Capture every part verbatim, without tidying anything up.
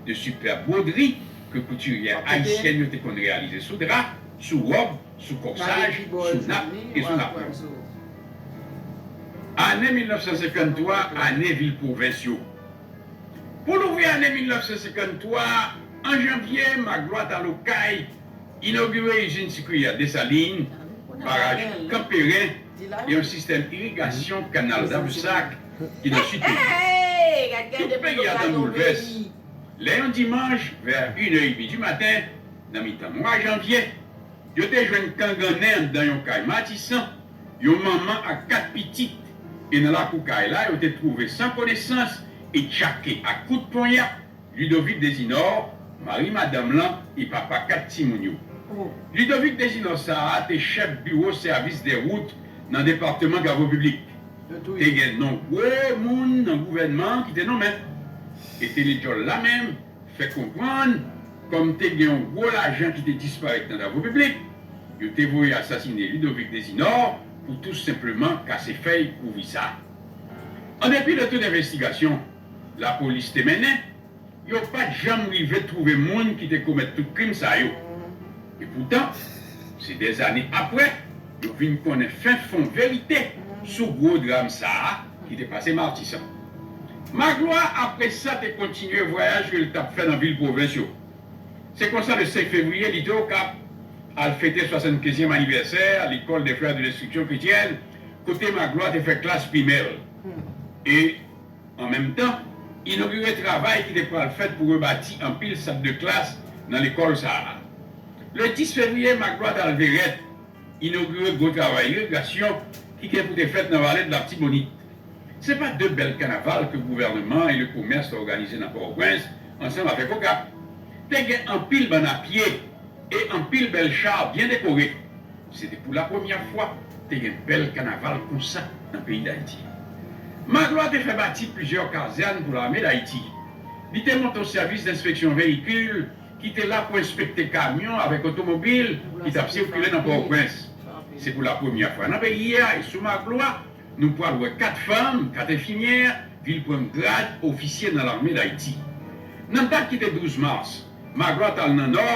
de superbes broderies ke koutiryè ayisyèn yo te konn reyalize sou dra, sou wòb, sou kòsaj, sou nap e sou napon. Ane mil nèf san senkanntwa, ane vil pwovens yo. Pou louvri ane mil nèf san senkanntwa, an janvye, Maglwa t al Okay, inogire izin sikri a Desalin, baraj Kanperen e yon sistèm irigasyon kanal Davoussac ki nan sid peyi a. Tout peyi a t an boulvès. Lè yon dimanch, vè inè edmi di maten, nan mitan mwa janvye, yo te jwenn kangannen anndan yon kay Matisan, yon manman ak kat pitit, e nan lakou kay la, yo te twouve san konesans e tchake ak kout ponya Ludovic Desinor, mari madanm lan e papa kat timoun yo. Ludovic Desinor sa a te chèf biwo sèvis dè wout nan depatman travo piblik. Te gen non gwo moun nan gouvènman ki te nonmen. E te ledyòl la menm fè konprann, kòm te gen yon gwo lajan ki te disparèt nan travo piblik, yo te voye asasine Ludovic Desinor pou tou senpleman kase fèy kouvri sa. An depi de tout envestigasyon lapolis te mennen, yo pa t janm rive twouve moun ki te komèt tout krim sa yo. Epoutan, se dèzane apre, yo vin konnen fenfon verite sou gwo dram sa a ki te pase Matisan. Maglwa, apre sa, te kontinye vwayaj ke l t ap fè nan vil pwovens yo. Se konsa, le senk fevriye, li te Okap, al fete swasannkenzyèm anivèsè L'école des Frères de l'Instruction Chrétienne, kote Maglwa te fè klas primè l. E, an menm tan, inogire travay ki te pral fèt pou rebati anpil sal de klas nan lekòl sa a. Le dis fevriye, Maglwa t al Verèt, inogire gwo travay irigasyon ki gen pou te fèt nan vale de Latibonit. Se pa de bèl kanaval ke gouvènman e le komès te òganize nan Pòtoprens ansanm avèk Okap. Te gen anpil bann a pye e anpil bèl cha byen dekore. Se te pou lapremyè fwa te gen bèl kanaval konsa nan peyi Dayiti. Maglwa te fè bati plizyè kazèn pou Lame Dayiti. Li te monte yon sèvis denspeksyon veyikil ki te la pou enspekte kamyon avèk otomobil ki t ap sikile nan Pòtoprens. Se pou lapremyè fwa nan peyi a, e sou Maglwa, nou pral wè kat fanm, kat enfimyè, vin pran grad ofisye nan Lame Dayiti. Nan dat ki te douz mas, Maglwa t al nan Nò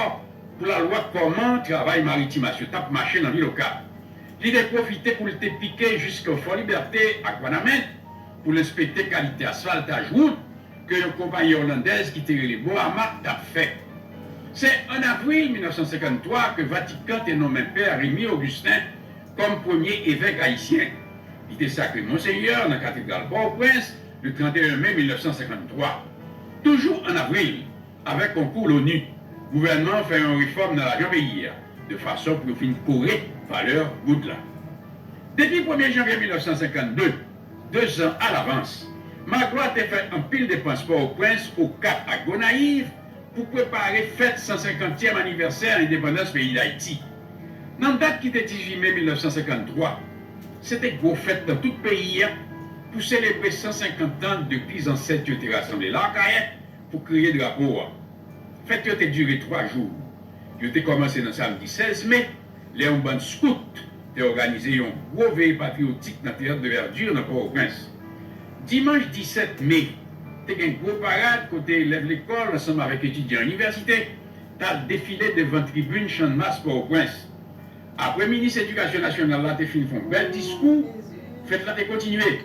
pou l al wè kòman travay maritim asyo t ap mache nan vil Okap. Li te pwofite pou l te pike jiske Fò Libète ak Wanament pou l enspekte kalite asfaltaj wout ke yon konpayi olandèz ki te rele Boama t ap fè. Se an avril mil nèf san senkanntwa ke Vatikan te nonmen Pè Remy Augustin kòm premye evèk ayisyen. Li te sakre Monsenyè nan katedral Pòtoprens le trannteyen me mil nèf san senkanntwa. Toujou an avril, avèk konkou l'ONU, gouvènman an fè yon refòm nan lajan peyi a, de fason pou yo fin kore valè goud la. Depi premye janvye mil nèf san senkannde, dezan alavans, Maglwa te fè anpil depans Pòtoprens, Okap ak Gonayiv pou prepare fèt san senkantyèm anivèsè endepandans peyi Dayiti. Nan dat ki te dizuit me mil nèf san senkanntwa, se te gwo fèt nan tout peyi a pou selebre san senkant an depi zansèt yo te rasanble Lakayè pou kreye drapo a. Fèt yo te dire twa jou. Yo te kòmanse nan samdi sèz me, lè yon bann skout te òganize yon gwo veye patriyotik nan Théâtre de Verdure nan Pòtoprens. Dimanch disèt me, te gen gwo parad kote elèv lekòl ansanm avèk etidyan inivèsite t al defile devan tribin Channmas Pòtoprens. Apre minis edikasyon nasyonal la te fin fè yon bèl diskou, fèt la te kontinye.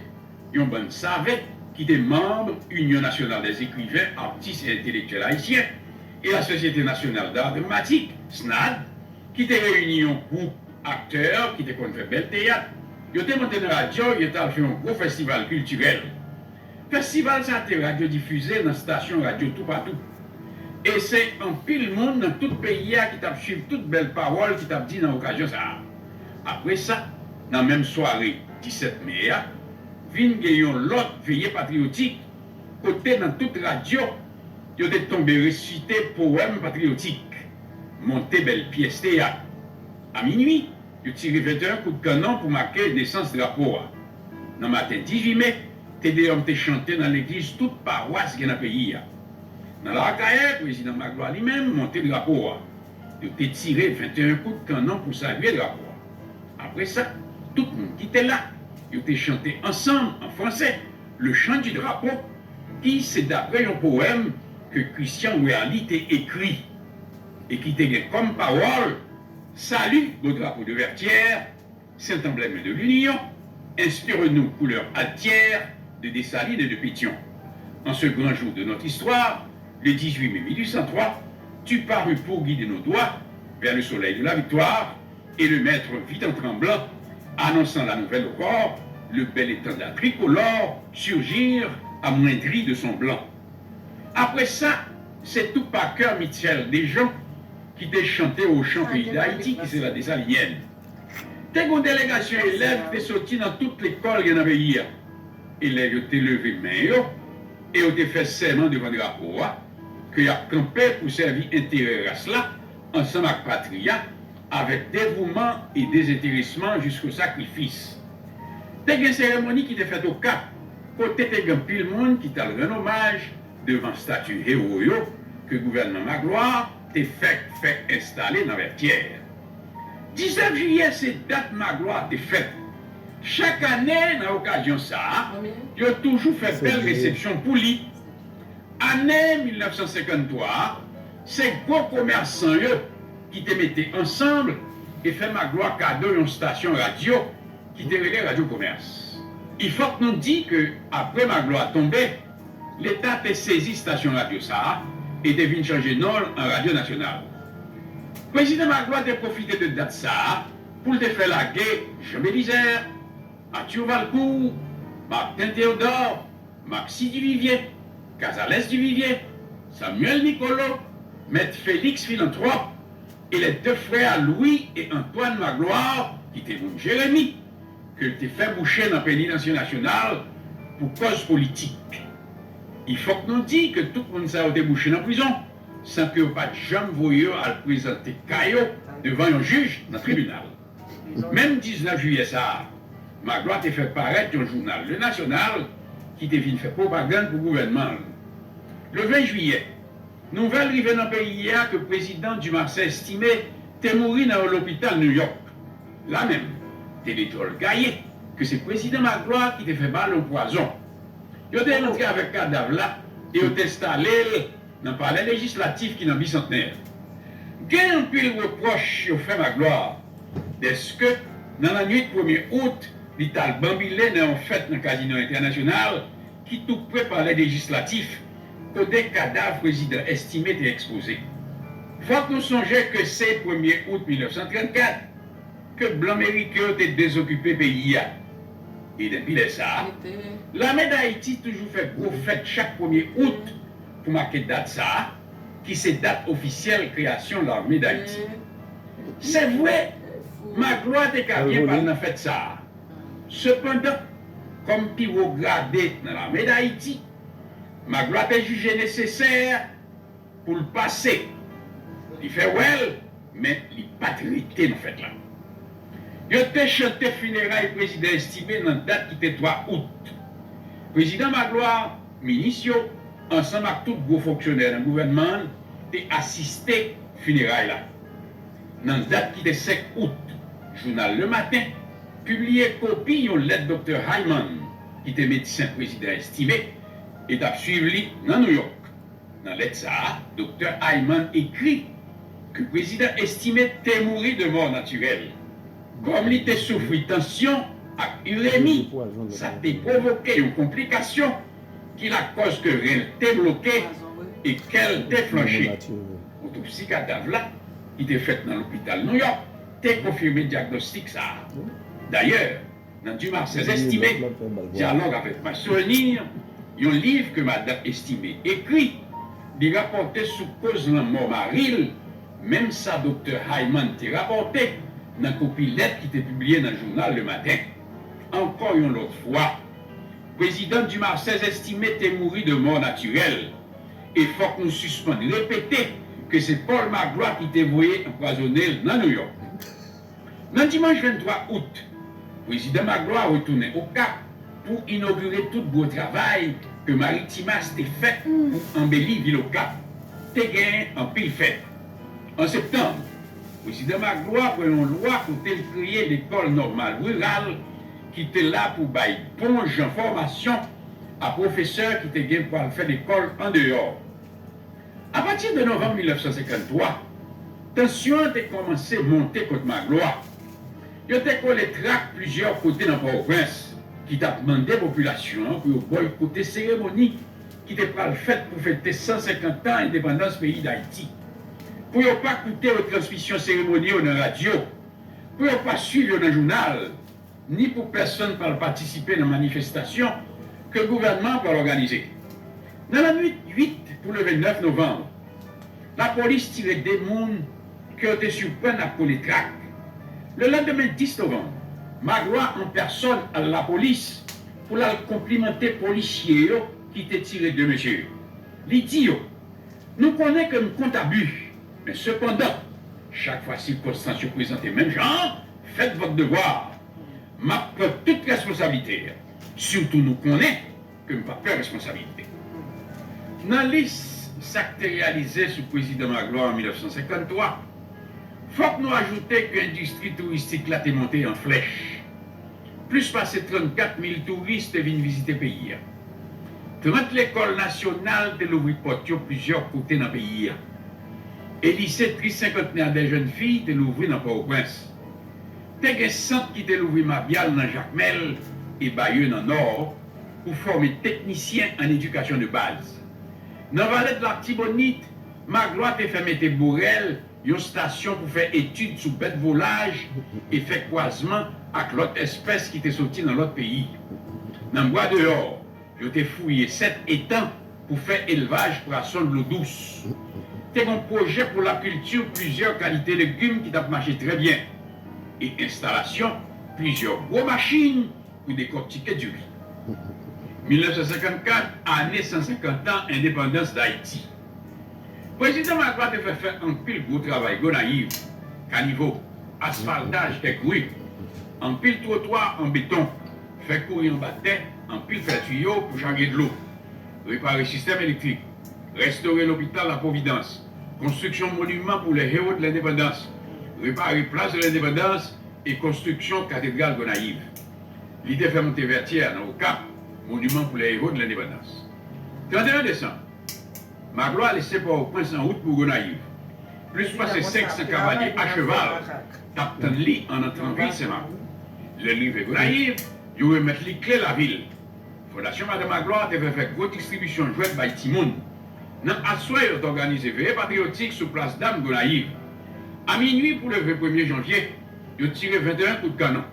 Yon bann save ki te manm Union Nationale des Écrivains, Artistes et Intellectuels Haïtiens e la Société Nationale d'Art Dramatique, snad, ki te reyini yon gwoup aktè ki te konn fè bèl teyat. Yo te monte nan radyo, yo t al fè yon gwo festival kiltirèl. Festival sa a te radyodifize nan stasyon radyo toupatou. E se anpil moun nan tout peyi a ki t ap swiv tout bèl pawòl ki t ap di nan okazyon sa a. Apre sa, nan menm sware disèt me a, vin gen yon lòt veye patriyotik kote nan tout radyo, yo te tonbe resite powèm patriyotik, monte bèl pyès teyat. A minui, yo tire venteyen kout kannon pou make nesans drapo a. Nan maten dizuit me, Te Deyòm te chante nan legliz tout pawas gen nan peyi a. Nan Lakayè, prezidan Maglwa li menm monte drapo a. Yo te tire venteyen kout kannon pou salye drapo a. Apre sa, tout moun ki te la, yo te chante ansanm an franse, Le Chant du Drapeau, ki se dapre yon powèm ke Christian Werly te ekri e ki te gen kòm pawòl: Salut, beau drapeau de Vertières, saint emblème de l'union, inspire-nous couleur altière de Dessalines et de Pétion. En ce grand jour de notre histoire, le dix-huit mai mille huit cent trois, tu parus pour guider nos doigts vers le soleil de la victoire, et le maître vit en tremblant, annonçant la nouvelle aurore, le bel étendard tricolore surgir amoindri de son blanc. Apre sa, se tou pa kè Michel Dejean ki te chante Ochan peyi Dayiti, ki se la Desalinièn. Te gen yon delegasyon elèv ki te soti nan tout lekòl gen nan peyi a. Elèv yo te leve men yo e yo te fè sèman devan drapo a ke y ap kanpe pou sèvi enterè ras la ansanm ak patri a avèk devouman e dezenteresman jisko sakrifis. Te gen seremoni ki te fèt Okap, kote te gen anpil moun ki t al rann omaj devan estati ewo yo ke gouvènman Magloire te fèk fè enstale nan Vètyè. Diznèf jiyè se dat Magloire te fèt. Chak ane, nan okazyon sa a, yo toujou fè bèl resepsyon pou li. Ane mil nèf san senkanntwa a, se gwo komèsan yo ki te mete ansanm e fè Magloire kado yon estasyon radyo ki te rele Radyo Komès. I fòk nou di ke apre Magloire tonbe, Leta te sezi estasyon radyo sa a e te vin chanje non l an Radyo Nasyonal. Prezidan Magloire te pwofite de dat sa a pou l te fè lage Jean Belizaire, Arthur Valcourt, Martin Théodore, Maxi Duvivier, Casalès Duvivier, Samuel Nicolo, Mèt Félix Philanthrope e les deux frères Louis et Antoine Magloire, ki te moun Jeremi, ke l te fè bouche nan penitansye nasyonal pou kòz politik. I fòk nou di ke tout moun sa yo te bouche nan prizon, san ke yo pa t janm voye yo al prezante ka yo devan yon jij nan tribinal. Menm diznèf jiyè sa a, Magloire te fè parèt yon jounal, Le National, ki te vin fè pwopagann pou gouvènman l. Le ven jiyè, nouvèl rive nan peyi a ke prezidan Dumarsais Estimé te mouri nan yon lopital New York. La menm, te detwòl gaye ke se prezidan Magloire ki te fè ba l yon pwazon. Yo te rantre avèk kadav la e yo te enstale l nan palè lejislatif ki nan Bisantnè. Gen anpil repwòch yo fè Magloire, dèske nan lannwit premye out, li t al banbile nan yon fèt nan Kazino Entènasyonal ki tou pre palè lejislatif, kote kadav prezidan Estimé te ekspoze. Fòk nou sonje ke se premye out mil nèf san trannkat ke blan meriken yo te dezokipe peyi a. E depi lè sa a, Lame Dayiti toujou fè gwo fèt chak premye out pou make dat sa a, ki se dat ofisyèl kreyasyon Lame Dayiti. Se vre, Magloire te ka byen pa l nan fèt sa a. Sepandan, kòm pi wo grade nan Lame Dayiti, Magloire te jije nesesè pou l pase. Li fè wè l, men li pa t rete nan fèt la. Yo te chante fineray prezidan Estimé nan dat ki te twa out. Prezidan Magloire, minis yo, ansanm ak tout gwo fonksyonè nan gouvènman an, te asiste fineray la. Nan dat ki te senk out, jounal Le Matin pibliye kopi yon lèt Doktè Hyman, ki te medsen prezidan Estimé e t ap swiv li nan Nouyòk. Nan lèt sa a, Doktè Hyman ekri ke prezidan Estimé te mouri de mò natirèl. Kòm li te soufri tansyon ak iremi, sa te pwovoke yon konplikasyon ki lakòz ke ren l te bloke e kè l te flanche. Otopsi kadav la, ki te fèt nan lopital Nouyòk, te konfime dyagnostik sa a. Dayè, nan Dumarsais Estimé, Dyalòg avèk Masouvnir, yon liv ke madanm Estimé ekri, li rapòte sou koz lanmò mari l, menm sa Doktè Hyman te rapòte nan kopi lèt ki te pibliye nan jounal Le Matin. Ankò yon lòt fwa, prezidan Dumarsais Estimé te mouri de mò natirèl, e fòk nou sispann repete ke se Paul Magloire ki te voye anpwazonnen l nan Nouyòk. Nan dimanch venntwa out, prezidan Magloire retounen Okap pou inogire tout gwo travay ke Maritimas te fè pou anbeli vil Okap. Te gen anpil fèt. An septanm, prezidan Magloire pran yon lwa kote l kreye lekòl nòmal riral ki te la pou bay bon jan fòmasyon a pwofesè ki te gen pou al fè lekòl andeyò. Sèt de novanm mil nèf san senkanntwa, tansyon an te kòmanse monte kont Magloire. Yo te kole trak plizyè kote nan Pòtoprens ki t ap mande popilasyon an pou yo bòykote seremoni ki te pral fèt pou fete san senkant an endepandans peyi Dayiti, pou yo pa koute retransmisyon seremoni yo nan radyo, pou yo pa swiv yo nan jounal, ni pou pèsonn pa al patisipe nan manifestasyon ke gouvènman an pral òganize. Nan lannwit uit pou leve nèf novanm, lapolis tire de moun ke yo te siprann ap kole trak. Lelandemen dis novanm, Magloire an pèsonn al lapolis pou l al konplimante polisye yo ki te tire de mesye yo. Li di yo, nou konnen ke m kont abi, men sepandan, chak fwa sikonstans yo prezante menm jan an, fèt vòt devwa. M ap pran tout responsablite, sitou nou konnen ke m pa pè responsablite. Nan lis sa k te reyalize sou Prezidan Magloire an mil nèf san senkanntwa, fòk nou ajoute ke endistri touristik la te monte an flèch. Plis pase trannkat mil touris te vin vizite peyi a. Trant lekòl nasyonal te louvri pòt yo plizyè kote nan peyi a. E lise Trisenkantnè dè Jèn Fi te louvri nan Pòtoprens. Te gen sant ki te louvri Mabyal nan Jakmèl e Bayeux nan Nò pou fòme teknisyen an edikasyon de baz. Nan Vallée de l'Artibonite, Magloire te fè mete Borel yon estasyon pou fè etid sou bèt volaj e fè kwazman ak lòt espès ki te soti nan lòt peyi. Nan Bwa Deyò, yo te fouye sèt etan pou fè elvaj pwason dlo dous. Te gen pwojè pou lakilti plizyè kalite legim ki t ap mache trè byen. E enstalasyon plizyè gwo machin pou dekòktike diri. Mil nèf san senkannkat, ane san senkant an endepandans Dayiti. Prezidan Magloire te fè fè anpil gwo travay Gonayiv, kanivo, asfaltaj kèk ri, anpil twotwa an beton, fè kouri anba tè, anpil fè tiyo pou charye dlo, repare sistèm elektrik, restore lopital La Providence, konstriksyon moniman pou les héros de l'indépendance, repare plas de l'indépendance e konstriksyon katedral Gonayiv. Li te fè monte Vètyè nan Okap, moniman pou les héros de l'indépendance. Trannteyen desanm, Magloire lese Pòtoprens an wout pou Gonayiv. Plis pase senk san kavalye acheval t ap tann li an antran vil Senmak. Lè l rive Gonayiv, yo remèt li kle lavil. Fondasyon Madan Magloire te fè fè gwo distribisyon jwèt bay timoun. Nan aswè, yo t òganize veye patriyotik sou plas dam Gonayiv. A minwi pou leve premye janvye, yo tire venteyen kout kannon.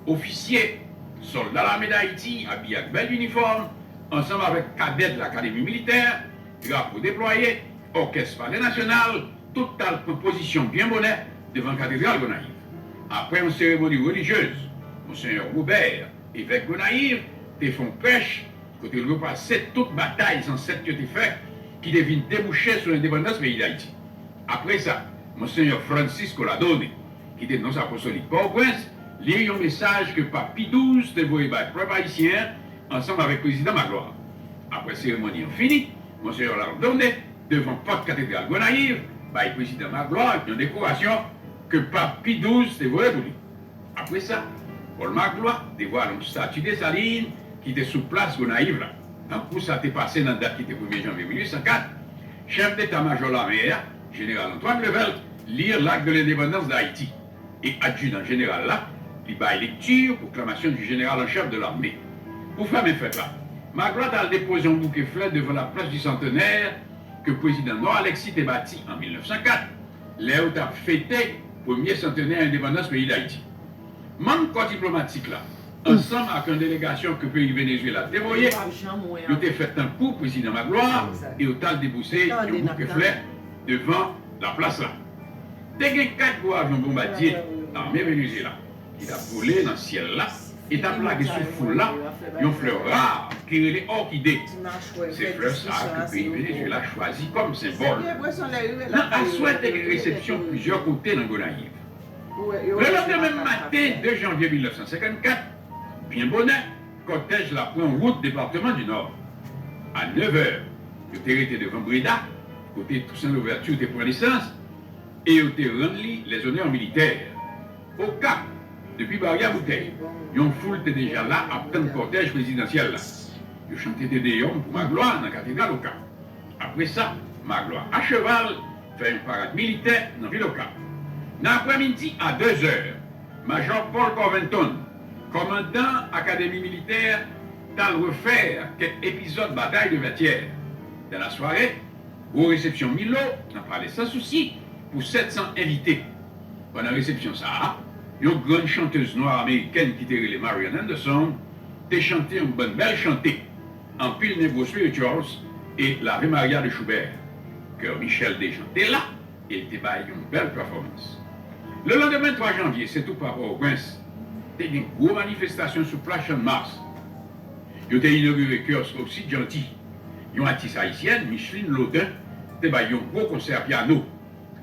Ofisye, sòlda lame Dayiti abiye ak bèl inifòm, ansanm avèk kadè de lakademi militè, drapo deplwaye, òkès Palè Nasyonal, tout t al pran pozisyon byen bonè devan katedral Gonayiv. Apre yon seremoni relijyez, Monsenyè Robert, evèk Gonayiv, te fè yon prèch kote l repase tout batay zansèt yo te fè ki te vin debouche sou endepandans peyi Dayiti. Apre sa, Monsenyè Francisco Ladone, ki te nons apostolik Pòtoprens, li yon mesaj ke Pap Pi douz te voye bay pèp ayisyen an ansanm avèk Prezidan Magloire. Apre seremoni an fini, Monsenyè Ladone, devan pòt katedral Gonayiv, bay Prezidan Magloire yon dekorasyon ke Pap Pi douz te voye pou li. Apre sa, Pòl Magloire te vwale yon stati Desalin ki te sou plas Gonayiv la. Tankou sa te pase nan dat ki te premye janvye mil uit san kat, chèf deta majò lame a, jeneral Antoine Levelt, li L'acte de l'indépendance d'Haïti, e adjidan jeneral la, li bay lekti pwoklamasyon di jeneral an chèf de lame. Pou fèmen fèt la, Magloire t al depoze yon bouke flè devan la place du Centenaire ke prezidan Nò Alexis te bati an mil nèf san kat, lè yo t ap fete premye santenè endepandans peyi Dayiti. Manm kò diplomatik la, ansanm ak yon delegasyon ke peyi Venezuela te voye, yo te fè tankou prezidan Magloire e yo t al depoze yon bouke flè devan laplas la. Te gen kat gwo avyon bonbadye lame Venezuela ki t ap vole nan syèl la e t ap lage sou foul la yon flè ra ki rele òkide. Se flè sa a ke peyi Venezuela chwazi kòm senbòl. Nan aswè, te gen resepsyon plizyè kote nan Gonayiv. Lelandemen maten de janvye mil nèf san senkannkat, byen bonè, kòtèj la pran wout depatman di Nò. A nèv è, yo te rete devan Breda, kote Toussaint Louverture te pran nesans, e yo te rann li lèzonè militè. Okap, depi Baryè Boutèy, yon foul te deja la ap tann kòtèj prezidansyèl la. Yo chante Te Deyòm pou Magloire nan katedral Okap. Apre sa, Magloire acheval fè yon parad militè nan vil Okap. Nan aprèmidi a de zè, Majò Paul Covington, kòmandan Akademi Militè, t al refè kèk epizòd Batay de Vètyè. Dan lasware, gwo resepsyon Milo nan Palè Sans Souci pou sèt san envite. Pandan resepsyon sa a, yon grann chantèz nwa amerikèn ki te rele Marian Anderson te chante yon bann bèl chante, anpil Negro Spirituals e l'Ave Maria de Schubert. Kerby Sheldon te la e l te bay yon bèl pèfòmans. Lelandemen twa janvye, se tou pa Pòtoprens, te gen gwo manifestasyon sou plas Channmas. Yo te inogire kyòsk Oksid Janti. Yon atis ayisyèn, Micheline Laudin, te bay yon gwo konsè pyano.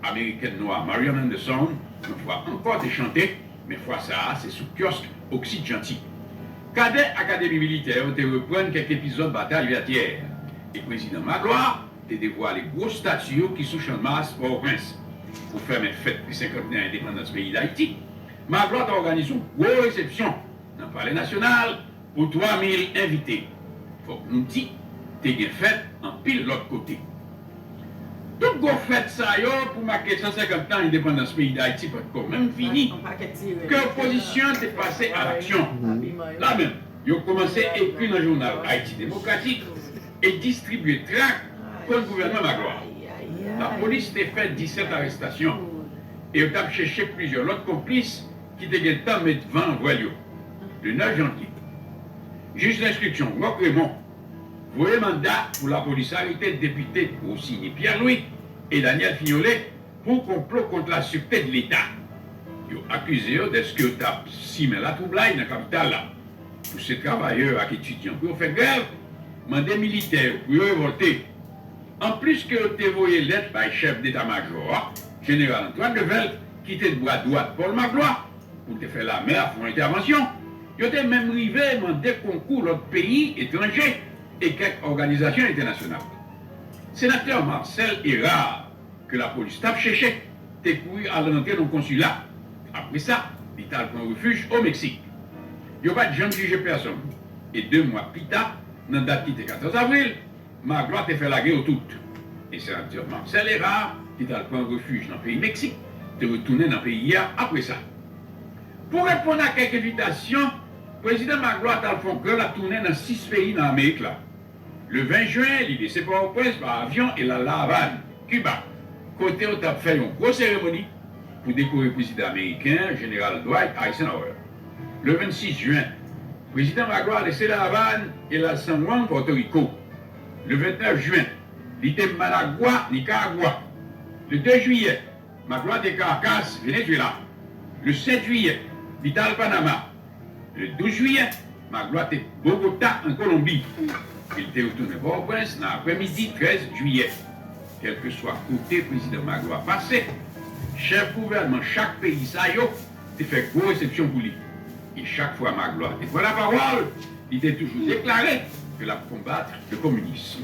Amerikèn nwa Marian Anderson, yon fwa ankò, te chante, men fwa sa a, se sou kyòsk Oksid Janti. Kadè Akademi Militè yo te reprann kèk epizòd Batay Vètyè, e Prezidan Magloire te devwale gwo estati yo ki sou Channmas Pòtoprens. Pou fèmen fèt pou senkant an endepandans peyi Dayiti, Magloire te òganize yon gwo resepsyon nan Palè Nasyonal pou twa mil envite. Fòk nou di, te gen fèt anpil lòt kote. Tout gwo fèt sa yo pou make san senkant an endepandans peyi Dayiti pa t ko menm fini, ke opozisyon an te pase a laksyon. La menm, yo kòmanse ekri nan jounal Ayiti Demokratik e distribye trak kont gouvènman Magloire. Lapolis te fè disèt arestasyon e yo t ap chèche plizyè lòt konplis ki te gentan met van nan vwèl yo. Le nèf janvye, jij lenstriksyon Rock Raymond voye manda pou lapolis arete depite Rosiny Pierre-Louis e Daniel Fignolet pou konplo kont lasirete de Leta. Yo akize yo dèske yo t ap simen latwoublay nan kapital la, pouse travayè ak etidyan pou yo fè grèv, mande militè yo pou yo revòlte. Anplis ke yo te voye lèt bay chèf deta majò a, jeneral Antoine Devel, ki te bra dwat Paul Magloire, pou l te fè lame a fè yon entèvansyon, yo te menm rive mande konkou lòt peyi etranje e kèk òganizasyon entènasyonal. Senatè Marcel Hérard, ke lapolis t ap chèche, te kouri al rantre nan konsila. Apre sa, li t al pran refij o Meksik. Yo pa t janm jije pèsonn, e de mwa pita, nan dat ki te katòz avril, Magloire te fè lage yo tout. E senatè Marcel Hérard, ki t al pran refij nan peyi Meksik, te retounen nan peyi a apre sa. Pou reponn a kèk envitasyon, Prezidan Magloire t al fè yon gran laptounen nan sis peyi nan Amerik la. Le ven jen, li lese Pòtoprens pa avyon e l al La Avàn, Kiba, kote yo t ap fè yon gwo seremoni pou dekore prezidan ameriken an, jeneral Dwight Eisenhower. Le vennsis jen, Prezidan Magloire lese La Avàn e l al San Juan, Pòtoriko. Le vennèf jen, li te Managua, Nikaragwa. Le de jiyè, Magloire te Caracas, Venezuela. Le sèt jiyè, li t al Panama. Le douz jiyè, Magloire te Bogota, an Kolonbi. E li te retounen Pòtoprens nan aprèmidi trèz jiyè. Kèlkeswa kote prezidan Magloire pase, chèf gouvènman chak peyi sa yo te fè gwo resepsyon pou li. E chak fwa Magloire te pran lapawòl, li te toujou deklare ke l ap konbat le kominis.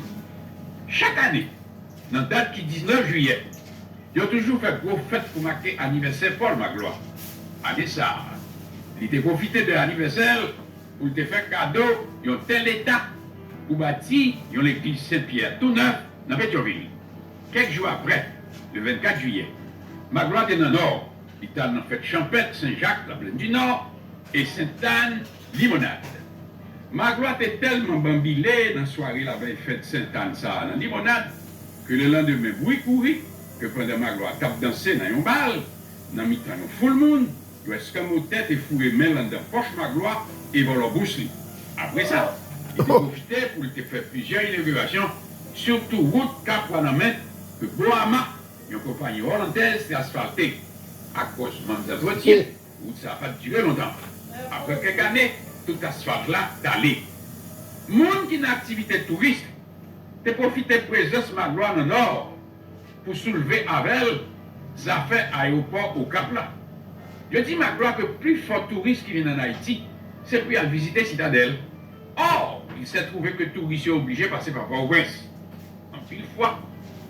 Chak ane, nan dat ki diznèf jiyè, yo toujou fè gwo fèt pou make anivèsè Paul Magloire. Ane sa a, li te pwofite de anivèsè l pou l te fè kado yon tè leta pou bati yon legliz Sen Pyè tou nèf nan Petyonvil. Kèk jou apre, le vennkat jiyè, Magloire te nan Nò, li t al nan fèt chanpèt Sen Jak, Laplèn di Nò, e Sentàn, Limonad. Magloire te tèlman banbile nan sware lavèy fèt Sentàn sa a nan Limonad, ke lelandemen bri kouri ke pandan Magloire t ap danse nan yon bal, nan mitan yon foul moun, yon eskanmotè te foure men l anndan pòch Magloire e vòlò bous li. Apre sa, li te pwofite pou l te fè plizyè inogirasyon, sitou wout Kap Wanament ke Boama, yon konpayi olandèz, te asfalte. Akòz mank dantretyen, wout sa a pa t dire lontan. Apre kèk ane, tout asfalt la t ale. Moun ki nan aktivite touris te pwofite prezans Magloire nan Nò pou soulve avè l zafè ayewopò Okap la. Yo di Magloire ke pifò touris ki vin ann Ayiti, se pou y al vizite Sitadèl. Or, il s'est trouvé que touris yo oblije pase pa Pòtoprens. Anpil fwa,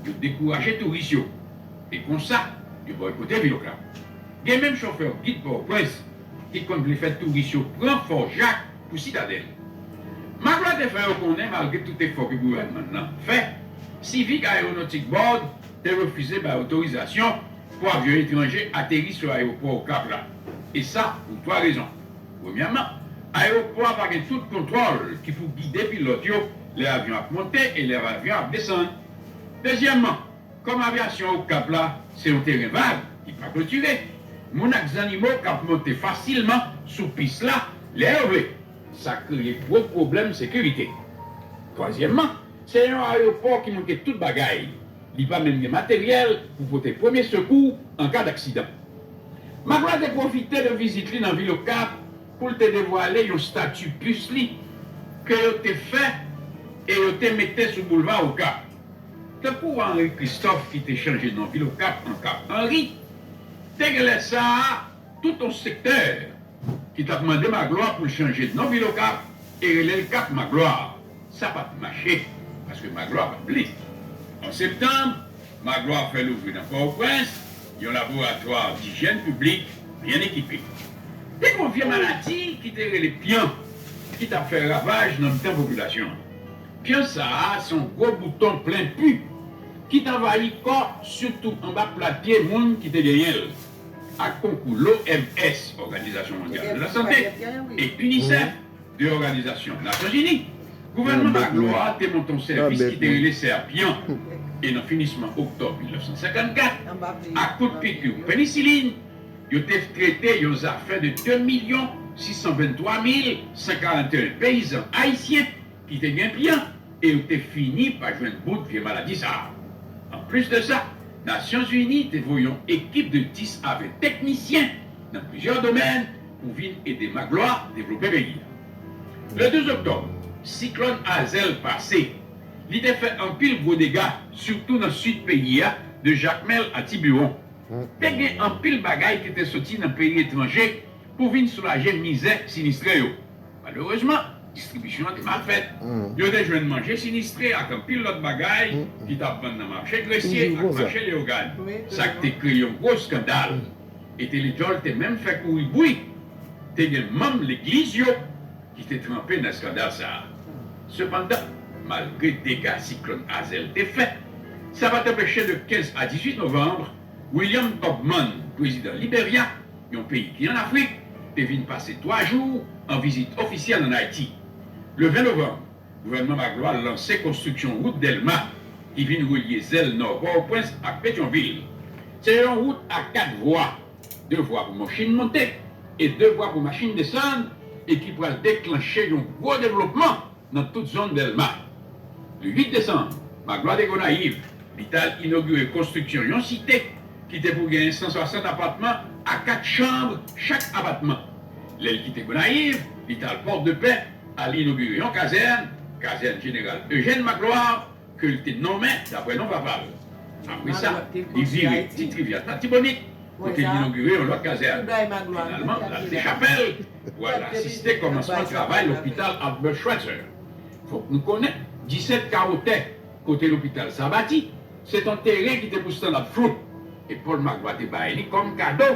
yo dekouraje touris yo. E konsa, yo bòykote vil Okap. Gen menm chofè gid Pòtoprens ki konn vle fè touris yo pran Fò Jak pou Sitadèl. Magloire te fè yo konnen, malgre tout efò ke gouvènman nan fè, Civic Aeronautic Board te refize bay otorizasyon pou avyon etranje ateri sou ayewopò Okap la. E sa, pou twa rezon. Premyèman, ayewopò a pa gen tout kontwòl ki pou gide pilòt yo lè avyon ap monte e lè avyon ap desann. Dezyèmman, kòm avyasyon Okap la se yon teren vag ki pa klotire, moun ak zannimo ka ap monte fasilman sou pis la lè yo vle. Sa kreye gwo pwoblèm sekirite. Twazyèmman, se yon ayewopò ki manke tout bagay. Li pa menm gen materyèl pou pote premye sekou an ka daksidan. Magloire te pwofite de vizit li nan vil Okap pou l te devwale yon stati pis li ke yo te fè e yo te mete sou boulva Okap. Tankou Henri Christophe ki te chanje non vil Okap an Cap Henry, te gen lè sa a tout yon sektè ki t ap mande Magloire pou l chanje non vil Okap e rele l Cap Magloire. Sa pa t mache, paske Magloire pa t vle. An septanm, Magloire fè louvri nan Pòtoprens yon laboratwa dijyèn piblik byen ekipe. Te gen yon vye maladi ki te rele pyan ki t ap fè ravaj nan mitan popilasyon an. Pyan sa a se yon gwo bouton plen pi ki t anvayi kò, sitou anba plat pye moun ki te genyen l. Ak konkou l'O M S, Òganizasyon Mondyal de la Sante, e UNICEF, de Òganizasyon Nasyonzini, gouvènman Magloire te monte yon sèvis ki te rele Sèpyan. E nan finisman oktòb mil nèf san senkannkat, ak kout piki penisilin, yo te trete yon zafè de de milyon sis san venntwa mil san karanteyen peyizan ayisyen ki te gen pyan e yo te fini pa jwenn bout vye maladi sa a. Anplis de sa, Nasyonzini te voye yon ekip de dis a ven teknisyen nan plizyè domèn pou vin ede Magloire devlope peyi a. Le douz oktòb, siklòn Hazel pase. Li te fè anpil gwo dega, sitou nan sid peyi a, de Jakmèl a Tibiwon. Te gen anpil bagay ki te soti nan peyi etranje pou vin soulaje mizè sinistre yo. Malerezman, distribisyon an te mal fèt. Yo te jwenn manje sinistre ak anpil lòt bagay ki t ap vann nan mache Gresye ak mache Leyogàn, sa k te kreye yon gwo eskandal. E Telejòl te menm fè kouri bri. Te gen manm legliz yo ki te tranpe nan eskandal sa a. Sepandan, malgre dega siklòn Hazel te fè, sa pa t anpeche de kenz a dizuit novanm, William Tubman, prezidan Liberya, yon peyi ki ann Afrik, te vin pase twa jou an vizit ofisyèl ann Ayiti. Le ven novanm, gouvènman Magloire lanse konstriksyon wout Dèlma ki vin relye zèl nò Pòtoprens ak Petyonvil. Se yon wout a kat vwa, de vwa pou machin monte e de vwa pou machin desann, e ki pral deklanche yon gwo devlopman nan tout zòn Dèlma. Le uit desanm, Magloire te Gonayiv, li t al inogire konstriksyon yon site ki te pou genyen san swasant apatman a kat chanm chak apatman. Lè l kite Gonayiv, li t al Pòdepè, al inogire yon kazèn, kazèn jeneral Eugène Magloire, ke l te nonmen dapre non papa l. Apre sa, li vire Ti Rivyè Latibonit, kote l inogire yon lòt kazèn. Finalman, l al Dechapèl pou al asiste kòmansman travay lopital Albert Schweitzer. Fòk nou konnen, disèt kawo tè kote lopital sa a bati, se t on teren ki te pou stann ap flout, e Paul Magloire te bay li kòm kado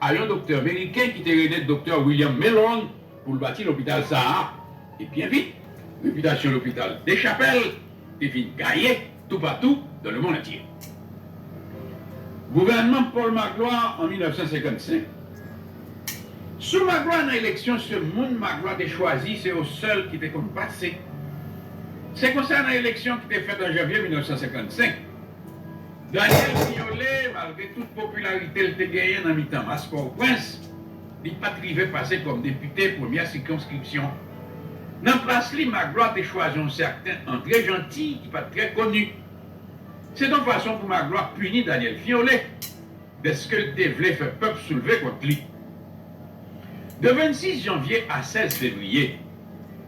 a yon doktè meriken ki te rele Doktè William Mellon pou l bati lopital sa a. E byen vit, repitasyon lopital Dechapèl te vin gaye toupatou dans le monde entier. Gouvènman Paul Magloire an mil nèf san senkannsenk. Sou Magloire nan eleksyon, se moun Magloire te chwazi, se yo sèl ki te konn pase. Se konsa, nan eleksyon ki te fèt an janvye mil nèf san senkannsenk, Daniel Fillolé, malgre tout popilarite l te genyen nan mitan mas Pòtoprens, li pa t rive pase kòm depite premyè sikonskripsyon. Nan plas li, Magloire te chwazi yon sèten André Jeanty ki pa t trè koni. Se t yon fason pou Magloire pini Daniel Fillolé, dèske l te vle fè pèp soulve kont li. De vennsis janvye a sèz fevriye,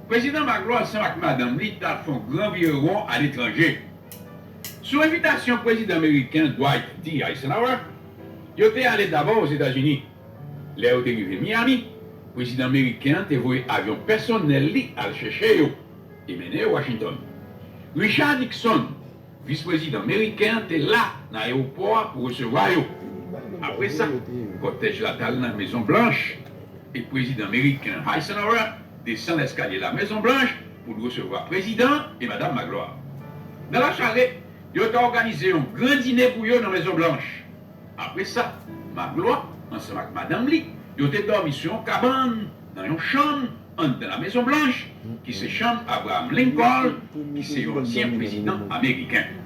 prezidan Magloire ansanm ak madanm li t al fè yon gran virewon aletranje. Sou envitasyon prezidan meriken Dwight D. Eisenhower, yo te ale dabò Ozetazini. Lè yo te rive Miami, prezidan meriken an te voye avyon pèsonèl li al chèche yo e mennen yo Washington. Richard Nixon, vis prezidan meriken an, te la nan ayewopò a pou resevwa yo. Apre sa, kòtèj la t al nan Mezon Blanch, e prezidan meriken Eisenhower desann eskalye la Mezon Blanch pou l resevwa prezidan e madanm Magloire. Nan lachale, Yo te òganize yon gran dine pou yo nan Mezon Blanch. Apre sa, Magloire, ansanm ak madanm li, yo te dòmi sou yon kabann nan yon chanm anndan Lamezon Blanch, ki se chanm Abraham Lincoln, ki se yon ansyen prezidan ameriken.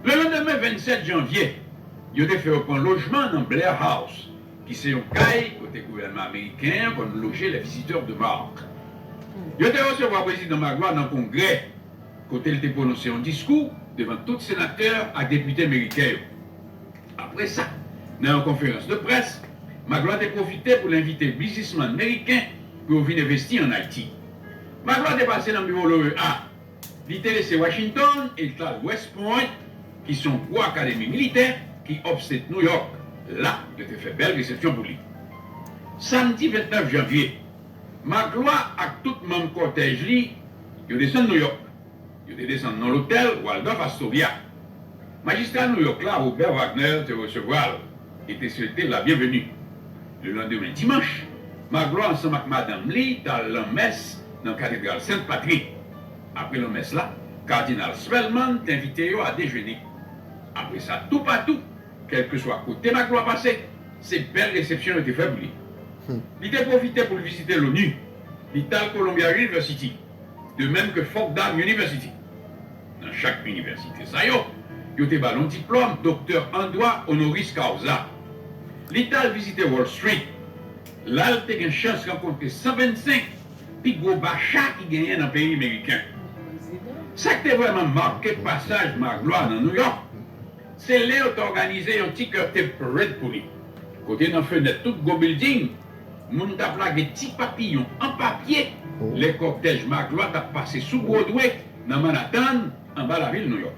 Lelandemen vennsèt janvye, yo te fè yo pran lojman nan Blair House, ki se yon kay kote gouvènman ameriken an konn loje les visiteurs de marque. Yo te resevwa Prezidan Magloire nan Kongrè, kote l te pwononse yon diskou devan tout senatè ak depite meriken yo. Apre sa, nan yon konferans de près, Magloire te pwofite pou l envite biznismann meriken pou yo vin envesti ann Ayiti. Magloire te pase nan biwo l'O E A. Li te lese Washington e l t al West Point, ki se yon gwo akademi militè ki upstate New York. La, yo te fè bèl resepsyon pou li. Samdi vennèf janvye, Magloire ak tout manm kòtèj li, yo desann New York. Yo te desann nan lotèl Waldorf Astoria. Majistra New York la, Robert Wagner, te resevwa l e te swete l la byenveni. Lelandemen dimanch, Magloire ansanm ak madanm li t al nan mès nan katedral Sent Patrik. Apre lanmès la, Kadinal Spellman te envite yo a dejene. Apre sa, toupatou, kèlkeswa kote Magloire pase, se bèl resepsyon yo te fè pou li. Li te pwofite pou l vizite l'ONU. Li t al Columbia University, de menm ke Fordham University. Nan chak inivèsite sa yo, yo te ba l yon diplòm doktè an dwa honoris causa. Li t al vizite Wall Street. La l te gen chans rankontre san vennsenk pi gwo bacha ki genyen nan peyi meriken. Sa k te vrèman make pasaj Magloire nan New York, se lè yo t òganize yon ti curtain parade pou li, kote nan fenèt tout gwo bilding, moun t ap lage ti papiyon an papye lè kòtèj Magloire t ap pase sou Broadway nan Manhattan, anba lavil New York.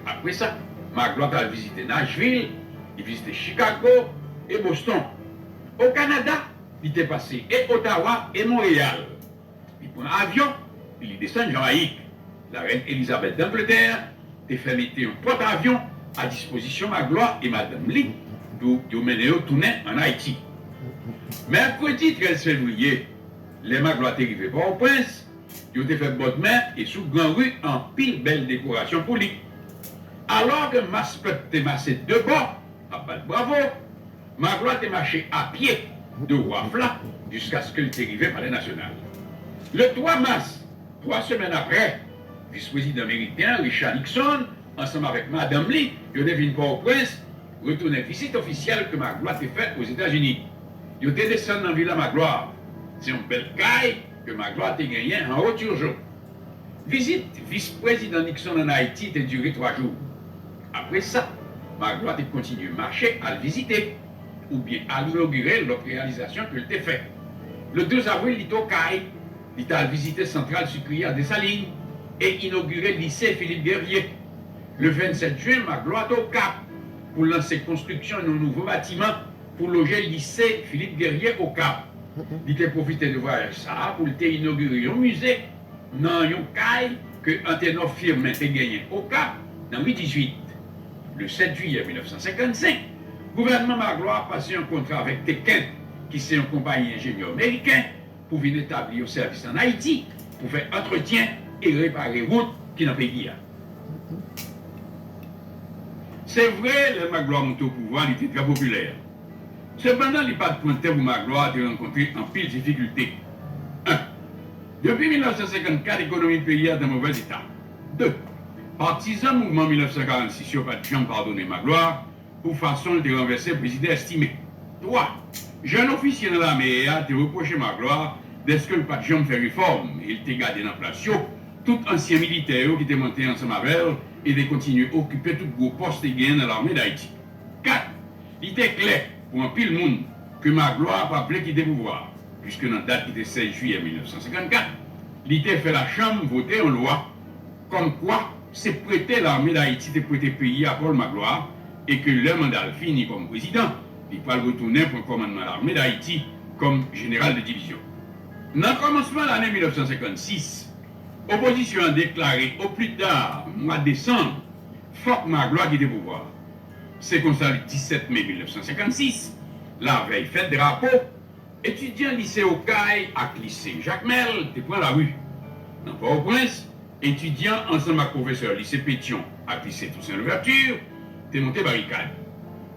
Apre sa, Magloire t al vizite Nashville, li vizite Chicago e Boston. O Kanada, li te pase e Ottawa e Montréal. Li pran avyon, li desann Jamayik. Larèn Elizabeth d'Angleterre te fè mete yon pòt avyon a dispozisyon Magloire e madanm li pou yo mennen yo tounen ann Ayiti. Mèkredi trèz fevriye, lè Magloire te rive Pòtoprens, yo te fè bòdmen e sou gran ri anpil bèl dekorasyon pou li. Alò ke mas pèp te mase de bò, ap bat bravo, Magloire te mache apye de waf la jiskaske l te rive Palè Nasyonal. Le twa mas, twa semèn apre, vis prezidan meriken an, Richard Nixon, ansanm avèk madanm li, yo te vin Pòtoprens, retounen vizit ofisyèl ke Magloire te fè Ozetazini. Yo te desann nan Villa Magloire. Se yon bèl kay ke Magloire te genyen anwo Turgeon. Vizit vis prezidan Nixon ann Ayiti te dire twa jou. Apre sa, Magloire te kontinye mache al vizite oubyen al inogire lòt reyalizasyon ke l te fè. Le douz avril, li t Okay, li t al vizite Santral Sikri a Desalin e inogire lise Philippe Guerrier. Le vennsèt jen, Magloire te Okap pou lanse konstriksyon yon nouvo batiman pou loje lise Philippe Guerrier Okap. Li te pwofite de vwayaj sa a pou l te inogire yon mize nan yon kay ke Antenor Firmin te genyen Okap nan ri dizuit. Le sèt jiyè mil nèf san senkannsenk, gouvènman Magloire pase yon kontra avèk Teken, ki se yon konpayi enjenyè meriken, pou vin etabli yon sèvis ann Ayiti pou fè antretyen e repare wout ki nan peyi a. Se vre, lè Magloire monte o pouvwa, li te trè popilè. Sepandan, li pa t pran tè pou Magloire te rankontre anpil difikilte. En, depi mil nèf san senkannkat, ekonomi peyi a te an movèz eta. De, patizan mouvman mil nèf san karannsis yo pa t janm padone Magloire pou fason l te ranvèse prezidan Estimé. Twa, jèn ofisye nan lame a te repwoche Magloire dèske l pa t janm fè refòm e l te gade nan plas yo tout ansyen militè yo ki te monte ansanm avè l e te kontinye okipe tout gwo pòs te genyen nan Lame d Ayiti. Kat, li te klè pou anpil moun ke Magloire pa vle kite pouvwa a, piske nan dat ki te sèz jiyè mil nèf san senkannkat, li te fè lachanm vote yon lwa kòmkwa se prete Lame d Ayiti te prete peyi a Paul Magloire e ke lè manda l fini kòm prezidan, li pral retounen pran kòmandman Lame d Ayiti kòm jeneral de divizyon. Nan kòmansman lane mil nèf san senkannsis, opozisyon an deklare o pli ta mwa desanm, fòk Magloire kite pouvwa a. Se konsa, le disèt me mil nèf san senkannsis, lavèy fèt drapo, etidyan lise Okay ak lise Jakmèl te pran lari. Nan Pòtoprens, etidyan ansanm ak pwofesè lise Petyon ak lise Toussaint Louverture, te monte barikad.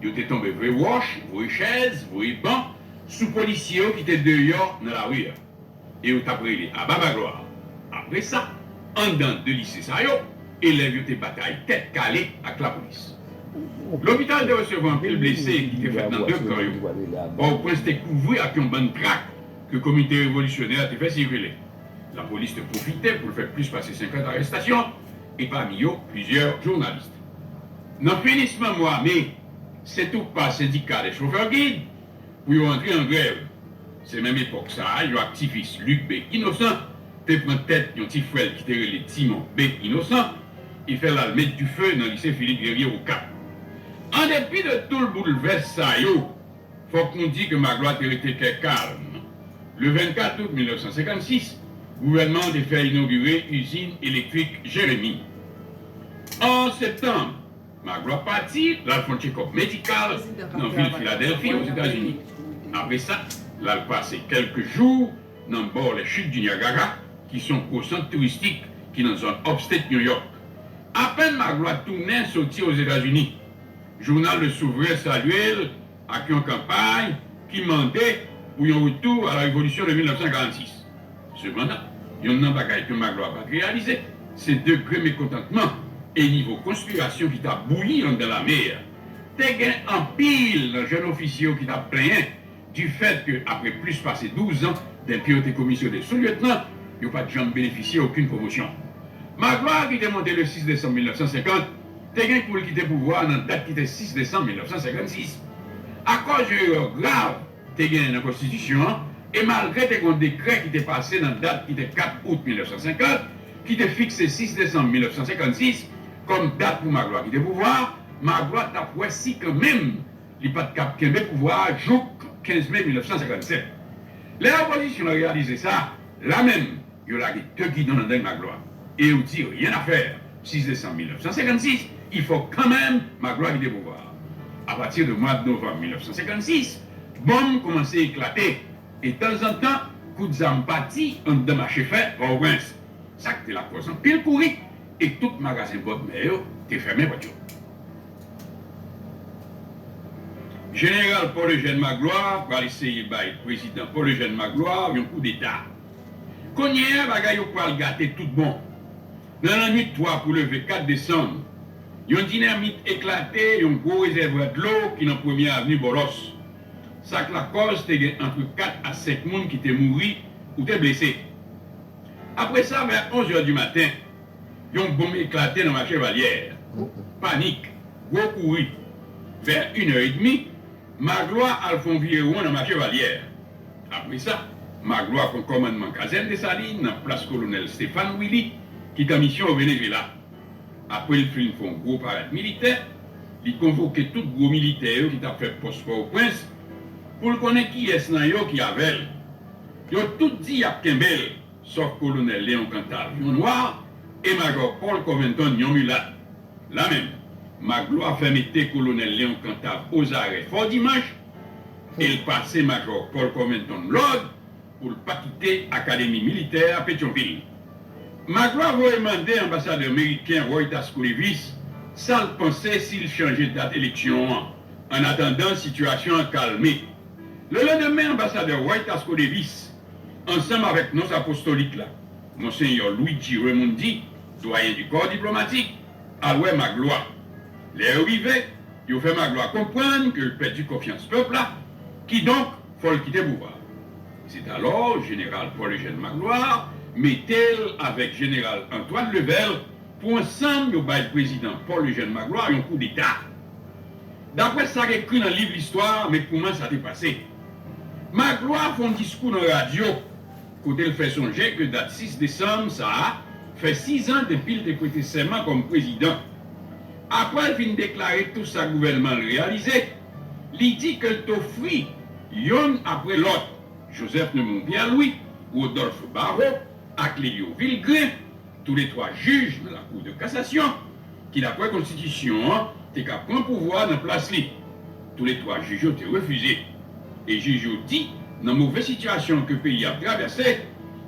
Yo te tonbe voye wòch, voye chèz, voye ban sou polisye yo ki te deyò nan lari a. E yo t ap rele aba Maglwa. Apre sa, anndan de lise sa yo, elèv yo te batay tèt kale ak lapolis. Lopital te resevwa anpil blese ki te fèt nan de kan yo. Pòtoprens te kouvri ak yon bann trak ke Komite Revolisyonè te fè sikile. Lapolis te pwofite pou l fè plis pase senkant arestasyon, e pami yo plizyè jounalis. Nan finisman mwa me, Sentoupa, Sendika dè Chofè Gid, pou yo antre an grèv. Se menm epòk sa a, yon aktivis, Luc B. Innocent, te pran tèt yon ti frè l ki te rele Timon B. Innocent, e fè l al met dife nan lise Philippe Guerrier Okap. An depi de tout boulvès sa yo, fòk nou di ke Maglwa te rete kè kalm. Le vennkat out mil nèf san senkannsis, gouvènman an te fè inogire izin elektrik Jeremi. An septanm, Maglwa pati, l al fè yon tchekòp medikal nan vil Filadèlfi, Ozetazini. Apre sa, l al pase kèlke jou nan bò les Chutes du Niagara, ki se yon gwo sant touristik ki nan zòn upstate New York. Apèn Maglwa tounen soti Ozetazini, jounal Le Souverain salye l ak yon kanpay ki mande pou yon retour à la révolution de mil nèf san karannsis. Sepandan, yonn nan bagay ke Maglwa pa t reyalize, se degre mekontantman e nivo konspirasyon ki t ap bouyi anndan lame a. Te gen anpil nan jèn ofisye yo ki t ap plenyen difèt ke, apre plis pase douz an, denpi yo te komisyone sou-lyetnan, yo pa t janm benefisye okenn pwomosyon. Maglwa, ki te monte le sis desanm mil nèf san senkant, te gen pou l kite pouvwa a nan dat ki te sis desanm mil nèf san senkannsis. Akòz yon erè grav te genyen nan konstitisyon an, e malgre te gen yon dekrè ki te pase nan dat ki te kat out mil nèf san senkant, ki te fikse sis desanm mil nèf san senkannsis kòm dat pou Maglwa kite pouvwa a, Maglwa t ap wè si kanmenm li pa t kab kenbe pouvwa a jouk kenz me mil nèf san senkannsèt. Lè opozisyon an reyalize sa, la menm, yo lage de gidon nan deng Maglwa. E yo di, rien à faire, sis desanm mil nèf san senkannsis, il faut quand même Maglwa kite pouvwa a. Apati de mwa novanm mil nèf san senkannsis, bonm kòmanse eklate, e tanzantan, kout zam pati anndan mache fè Pòtoprens. Sa k te lakòz anpil kouri, e tout magazen bòdmè yo te fèmen pòt yo. Jeneral Paul Eugène Magloire pral eseye bay prezidan Paul Eugène Magloire yon koudeta. Kounye a, bagay yo pral gate tout bon. Nan lannwit twa pou leve kat desanm, yon dinamit eklate yon gwo rezèvwa dlo ki nan Premye Avni Bòlòs. Sa k lakòz te gen antre kat a senk moun ki te mouri ou te blese. Apre sa, vè onz è di maten, yon bonm eklate nan mache Valyè. Panik, gwo kouri. Vè inè edmi, Magloire al fè yon virewon nan mache Valyè. Apre sa, Magloire pran kòmandman kazèn Desalin nan plas kolonèl Stéphane Willy, ki t an misyon o Venezuela. Apre l fin fè yon gwo parad militè, li konvoke tout gwo militè yo ki t ap fè pòs Pòtoprens pou l konnen kiyès nan yo ki avè l. Yo tout di y ap kenbe l, sòf kolonèl Léon Cantave, yon nwa, e majò Paul Covington, yon milat. La menm, Magloire fè mete kolonèl Léon Cantave ozarè Fò Dimanch, e l pase majò Paul Covington lòd pou l pa kite Akademi Militè a Petyonvil. Magloire voye mande anbasadè meriken Roy Tasko Davis sa l panse si l chanje dat eleksyon an, annatandan sitiyasyon an kalme. Lelandemen, anbasadè Roy Tasko Davis, ansanm avèk nons apostolik la, Monsenyè Luigi Raimondi, dwayen di kò diplomatik, al wè Magloire. Lè yo rive, yo fè Magloire konprann ke l pèdi konfyans pèp la, kidonk, fò l kite pouvwa a. Se alò, jeneral Paul Eugène Magloire mete l avèk jeneral Antoine Level pou ansanm yo bay prezidan Paul Eugène Magloire yon koudeta. Daprè sa k ekri nan liv listwa, men kouman sa te pase. Magloire fè yon diskou nan radyo, kote l fè sonje ke dat sis desanm sa a fè sis an depi l te prete sèman kòm prezidan. Apre l fin deklare tou sa gouvènman l reyalize, li di ke l t ofri, yonn apre lòt, Joseph Neumond Pierre-Louis, Rodolphe Barrot ak Lélio Vilgré, toulètwa jij nan Lakou de Kasasyon, ki daprè konstitisyon an te ka pran pouvwa nan plas li. Toulètwa jij yo te refize. E jij yo di, nan move sitiyasyon ke peyi a ap travèse,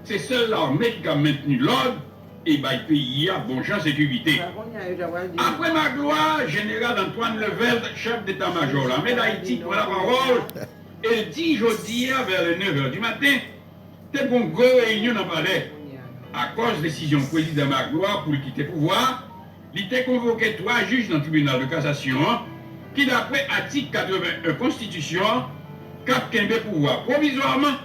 se sèl lame ki ka mentni lòd e bay peyi a bon jan sekirite. Apre Magloire, Jeneral Antoine Levelt, chèf deta majò lame Dayiti, pran lapawòl e l di jodi a vè le nev è di maten, te gen yon gwo reyinyon nan palè. Akòz desizyon Prezidan Magloire pou l kite pouvwa a, li te konvoke twa jij nan Tribinal de Kasasyon an, ki dapre atik katreven en Konstitisyon an, k ap kenbe pouvwa pwovizwaman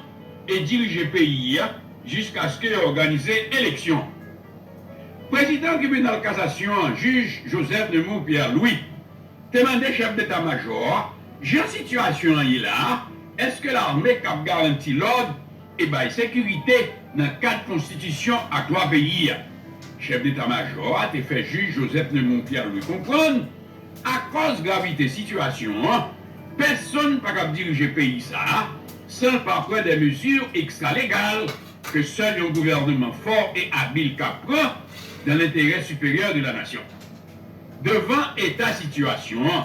e dirije peyi a jiskaske yo òganize eleksyon. Prezidan Tribinal Kasasyon an, jij Joseph Nemours Pierre Louis, te mande chèf deta majò a, jan sitiyasyon an ye la a, èske lame kab garanti lòd e bay sekirite nan kad konstitisyon ak lwa peyi a? Chèf deta majò a te fè jij Joseph Nemours Pierre Louis konprann, akòz gravite sitiyasyon an, pèsonn pa kab dirije peyi sa a san l pa pran de mezi ekstra legal ke sèl yon gouvènman fò e abil ka pran dans l'intérêt supérieur de la nation. Devan eta sitiyasyon an,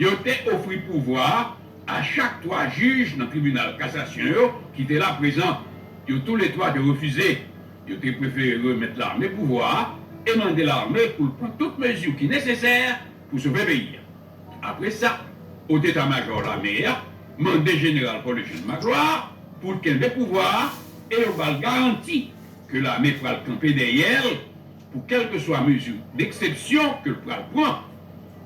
yo te ofri pouvwa a chak twa jij nan Tribinal Kasasyon yo ki te la prezan. Yo toulètwa te refize. Yo te prefere remèt lame pouvwa a e mande lame pou l pran tout mezi ki nesesè pou sove peyi a. Apre sa, Woteta Majò lame a mande Jeneral Paul Eugène Magloire pou l kenbe pouvwa a e yo ba l garanti ke lame pral kanpe dèyè l pou kèlkeswa mezi deksepsyon ke l pral pran.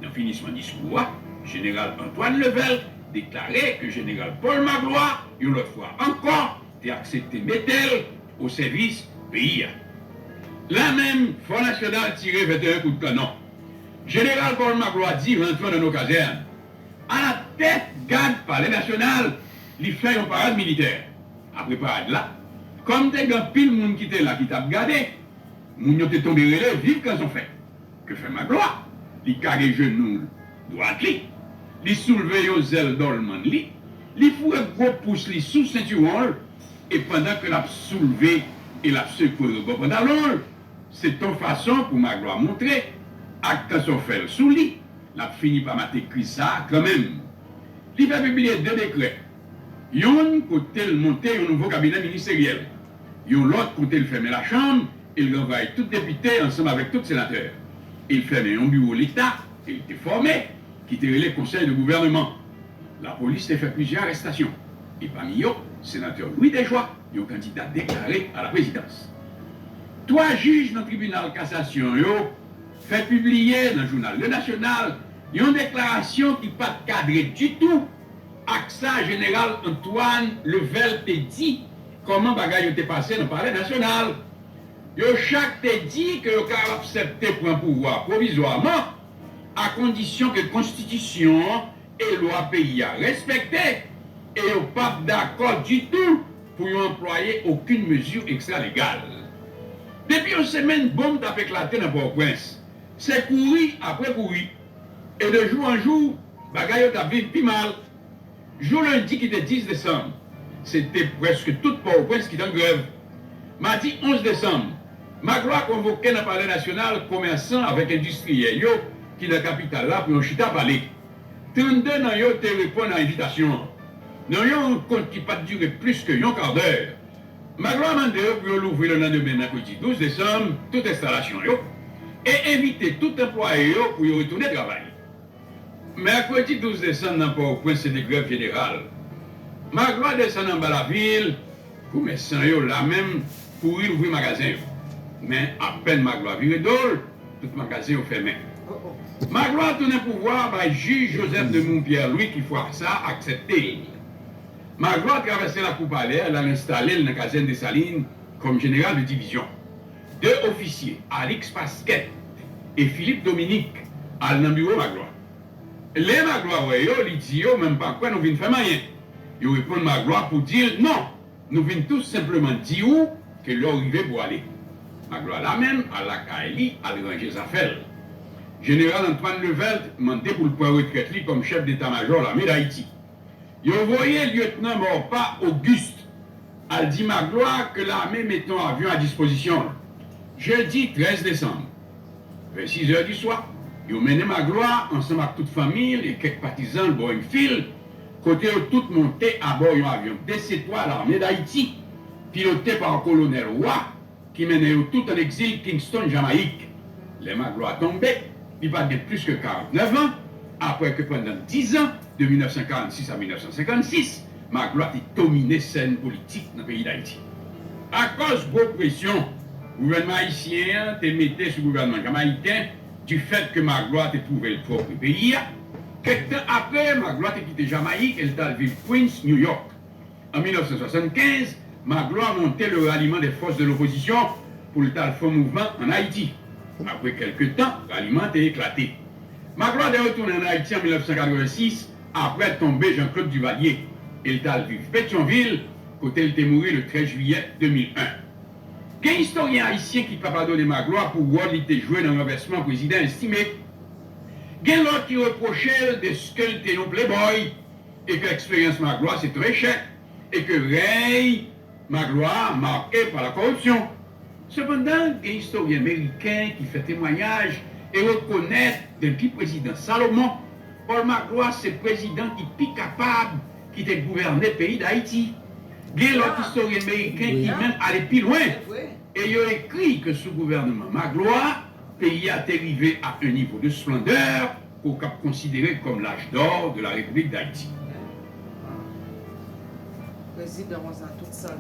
Nan finisman diskou a, Jeneral Antoine Levelt deklare ke Jeneral Paul Magloire, yon lòt fwa ankò, te aksepte mete l o sèvis peyi a. La menm, Fò Nasyonal tire venteyen kout kanon. Jeneral Paul Magloire di rantre nan nos casernes. Alatèt gad Palè Nasyonal, li fè yon parad militè. Apre parad la, kòm te gen anpil moun ki te la ki t ap gade, moun yo te tonbe rele viv Kanzonfè. Ke fè Magloire? Li kage jenou dwat li, li soulve yon zèl dòlmann li, li foure gwo pous li sou sentiwon l, e pandan ke l ap soulve e l ap sekwe rebò pantalon l, se t on fason pou Magloire montre ak Kanzonfè l sou li, l ap fini pa mate kriz sa a kanmenm. Li fè pibliye de dekrè. Youn kote l monte yon nouvo kabinè ministeryèl. Yon lòt kote l fèmen lachanm e l ranvwaye tout depite ansanm avèk tout senatè. E l fèmen yon biwo Leta ke l te fòme, ki te rele Konsèy de Gouvèneman. Lapolis te fè plizyè arèstasyon, e pami yo, senatè Louis Desjoie, yon kandida deklare a la prezidans. Twa jij nan Tribinal Kasasyon yo fè pibliye nan jounal Le National yon deklarasyon ki pa t kadre ditou ak sa Jeneral Antoine Levelt te di kòman bagay yo te pase nan Palè Nasyonal. Yo chak te di ke yo ka aksepte pran pouvwa pwovizwaman, a kondisyon ke konstitisyon an e lwa peyi a respekte, e yo p ap dakò ditou pou yo anplwaye okenn mezi ekstra legal. Depi yon semèn, bonm t ap eklate nan Pòtoprens. Se kouri apre kouri. E de jou an jou, bagay yo t ap vin pi mal. Jou lendi ki te dis desanm, se te prèske tout Pòtoprens ki t an grèv. Madi onz desanm, Magloire konvoke nan Palè Nasyonal komèsan avèk endistriyè yo ki nan kapital la pou yon chita pale. Trannde nan yo te reponn a envitasyon an. Nan yon rankont ki pa t dire plis ke yon kadè, Magloire mande yo pou yo louvri lelandemen, mèkredi douz desanm, tout enstalasyon yo e envite tout anplwaye yo pou yo retounen travay. Mèkredi douz desanm nan Pòtoprens se te grèv jeneral. Magloire desann anba lavil, komèsan yo la menm kouri louvri magazen yo. Men apèn Magloire vire do l, tout magazen yo fèmen. Magloire tounen pouvwa a bay jij Joseph Nemours Pierre Louis ki fwa sa a aksepte l. Magloire travèse lakou palè a, l al enstale l nan kazèn Desalin kòm jeneral de divizyon. De ofisye, Alix Pasquet e Philippe Dominique, al nan biwo Magloire. Lè Magloire wè yo, li di yo, men m pa kwè nou vin fè m anyen. Yo reponn Magloire pou di l non, nou vin tou senpleman di w ke lè w rive pou w ale. Magloire la menm al lakay li, al ranje zafè l. Jeneral Antoine Levelt mande pou l pran retrèt li kòm chèf deta majò lame Dayiti. Yo voye Lyetnan Maurepas Auguste al di Magloire ke lame mete yon avyon a dispozisyon l. Jedi trèz desanm, vè sis è di swa, yo mennen Magloire ansanm ak tout fanmi l e kèk patizan l Boeing Field, kote yo tout monte abò yon avyon D C twa lame Dayiti, pilote pa Kolonèl Roy, ki mennen yo tout an egzil Kingston, Jamayik. Lè Magloire tonbe, li pa t gen plis ke karantnèf an, apre ke pandan diz an, de mil nèf san karannsis a mil nèf san senkann sis, Magloire te domine sèn politik nan peyi Dayiti. Akòz gwo presyon gouvènman ayisyen an te mete sou gouvènman jamayiken, difèt ke Magloire te twouve l twò pre peyi a, kèk tan apre, Magloire te kite Jamayik e l t al viv Queens, New York. An mil nèf san swasannkenz, Magloire monte le Ralliement des Forces de l'Opposition pou l t al fè yon mouvman ann Ayiti. Apre kèlke tan, raliman an te eklate. Magloire te retounen ann Ayiti an mil nèf san katrevensis, apre tonbe Jean-Claude Duvalier, e l t al viv Petyonvil, kote l te mouri le trèz jiyè de mil en. Gen istoryen ayisyen ki pa padone Magloire pou wòl li te jwe nan ranvèsman prezidan Estimé. Gen lòt ki repwoche l dèske l te yon playboy, e ke eksperyans Magloire se t on echèk, e ke rèy Magloire make pa la koripsyon. Sepandan, gen istoryen meriken ki fè temwayaj e rekonèt, depi prezidan Salomon, Paul Magloire se prezidan ki pi kapab ki te gouvène peyi Dayiti. Gen lòt istoryen meriken ki menm ale pi lwen, e yo ekri ke sou gouvènman Magloire, peyi a te rive a un nivo de splendè ke w kab konsidere kòm l'âge d'or de la République d'Haïti. Prezidan konsa, tout sa l